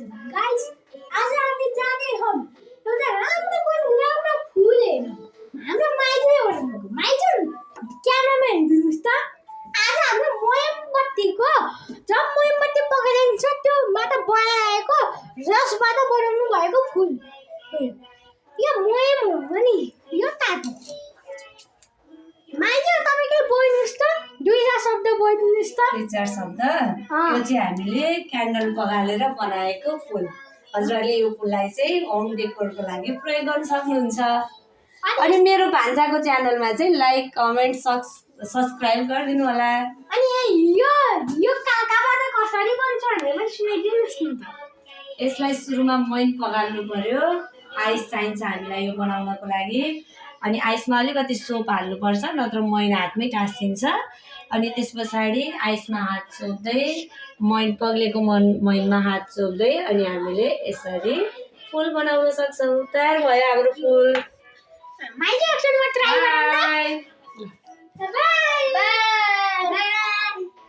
guys आज हामी जाने हौं एउटा राम्रो फुल हेर्न हाम्रो माइजै हो माइजु क्यामेरामा हेर्नुस् त आज हाम्रो मोमबत्तीको जब मोमबत्ती पकाइन्छ त्यो माथि बनाएको रसबाट बनाउनु भएको फुल यो मोम हो नि यो तातो माइजु तपाई के बोल्नुस् त दुईटा शब्द बोल्नुस् त दुई चार शब्द यो चाहिँ हामीले क्यान्डल पगालेर बनाएको फुल हजुरहरूले यो फुललाई चाहिँ होम डेकोरको लागि प्रयोग गर्न सक्नुहुन्छ अनि मेरो भान्जाको च्यानलमा चाहिँ लाइक कमेन्ट सब्स्क्राइब गरिदिनु होला अनि यो काकाबाट कसरी बन्छ भनेर पनि सुनाइदिनुस् न त यसलाई सुरुमा मैन पगाल्नु पर्यो आइस चाहिन्छ हामीलाई यो बनाउनको लागि अनि आइसमा अलिकति सोप हाल्नुपर्छ नत्र मैन हातमै टाँसिन्छ अनि त्यस पछाडि आइसमा हात चोप्दै मैन पग्लेको मैनमा हात चोप्दै अनि हामीले यसरी फुल बनाउन सक्छौँ तयार भयो हाम्रो फुल माइजु एकछिनमा ट्राई गरौँ न